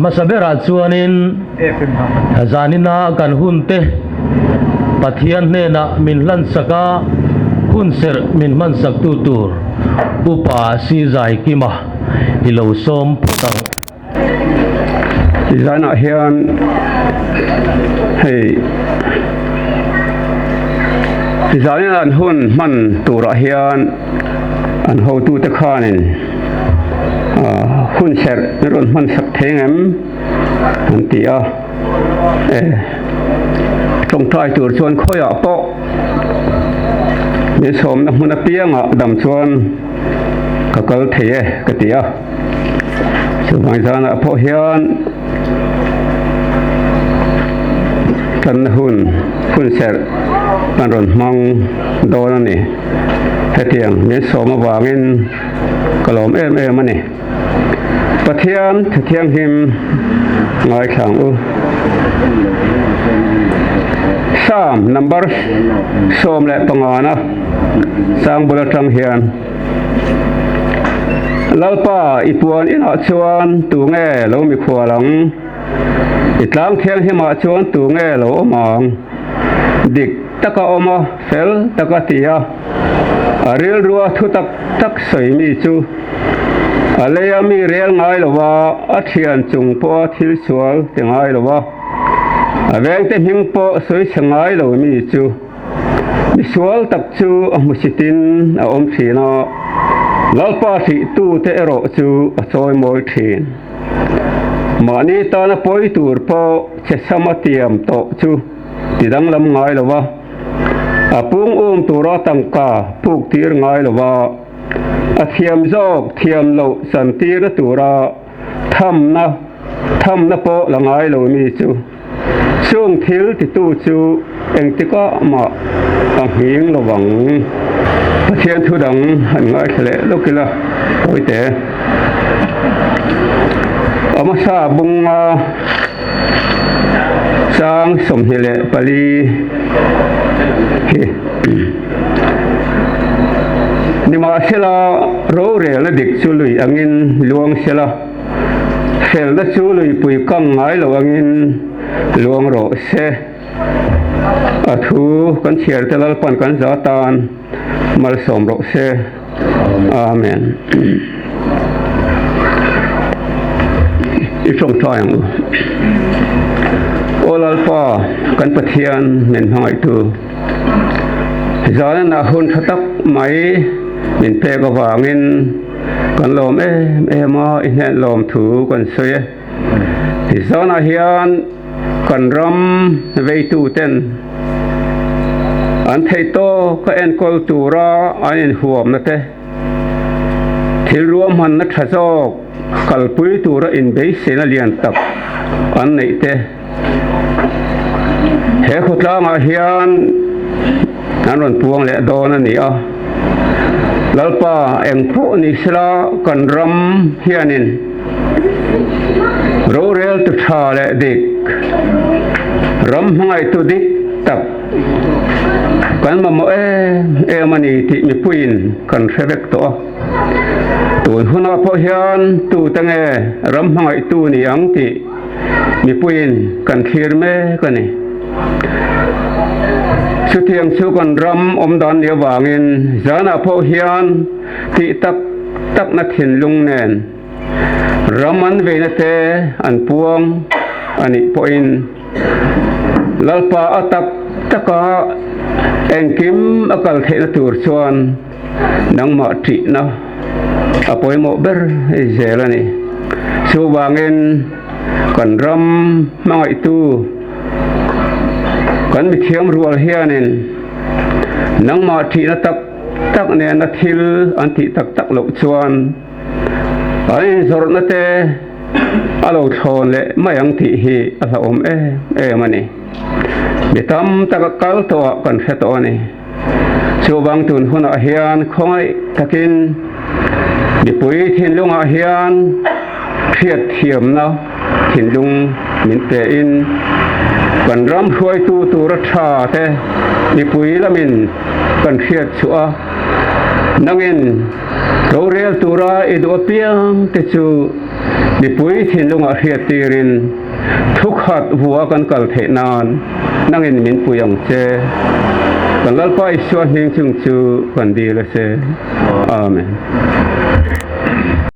hmasa berah chuanin zanina kan hunte Pathian hnenah min hlansak a, hunserh min hmansaktu tur Upa Sizaikima i lo sawm phawt ang. Zanah hian hei zanin an hun hman turah hian an hotute khanin hun serh an rawn hman sak thei ngem an ti a e tawngtai tur chuan khawiah pawh min sawmna hmun apiangah dam chuan ka kal thei e ka ti a. Chuvang zanah pawh hian tanna hun hun serh an rawn hmang dawn a ni. Hetiang min sawm avangin ka lawm em em a ni. Pathian Thu Thianghlim ngaithla ang u. Psalm number 15 na sang bul atang hian. Lalpa, i puan inah chuan tu nge lo mikhual ang? I tlang thianghlimah chuan tu nge lo awm ang? Dik taka awm a, fel taka ti a, a rilrua thu tak tak sawi mi chu a leia mi rel ngai lo va, a thian chung pawha thil sual ti ngai lo va, a vengte hming pawh sawi chhe ngai lo mi chu. Misual tak chu a hmusitin a awm thin a, Lalpa hrihtute erawh chu a chawi mawi thin. Mahni tana pawi tur pawh che sama tiam tawh chu ti danglam ngai lo va, a pung um tura tangka puk tir ngai lo va, a thiam zawk thiam loh chantirna tura thamna thamna pawh la ngai lo mi chu. Chung thil titu chu engtikah mah a nghing lo vang. Pathian thu dang an ngaithla leh lawk ila tawite. A hmasa bunga chang 24 hi. Nimahsela rorelna dik chu lui angin luang sela. Felna chu luipui kang ngai lo angin luang rawh se. A thu kan chhiar te Lalpan kan za tan malsawm rawh se. Amen. I tawngtai ang u. Aw Lalpa kan Pathian min hmangaihtu. Zanah hun tha tak mai min pek avangin Kan lawm em em a, i hnen lawm thu kan sawi e. Tizanah hian kan ram veitu ten an theih tawk a enkawl tura an inhuamna te, thil ruahmanna tha zawk kalpui tura inbeisena lian tak an neih te, he khawtlangah hian an rawn puang leh dawn a ni a. Lalpa eng pawh ni sela kan ram hianin rorel tu tha leh dik, ram hmangaihtu dik tak kan mamawh em em a ni tih mipuiin kan hre vek tawh a. Tun hunah pawh hian tute nge ram hmangaihtu ni ang tih Mipuiin kan thlir mek a ni. Chutiang chu kan ram awm dan ni avangin zanah pawh hian tih tak takna thinlung nen ram an veina te an puang a nih pawhin Lalpa a tak taka engkim a kal theihna tur chuan nangmah ṭihna a pawimawh ber zel a ni. Chuvangin kan ram hmangaihtu kan mithiam rual hianin nangmah ṭihna tak tak nena thil an tih tak tak loh chuan an inzawrhna te a lo thlawn leh mai ang tih hi a hlauhawm em em a ni. Mi tam taka kal tawhah kan hre tawh a ni. Chuvang tun hunah hian khawngaih takin mipui thinlungah hian hriatthiamna thinlung min pein kan ram hruaitu tura tha te mipui lamin kan hriat chhuah a, nangin rorel tura i duh apiang te chu. Mipui thinlungah hriat tirin thukhat vua kan kal theih nan nangin min pui ang che. Kan Lalpa Isua hming chung chu kan dil a che. Amen.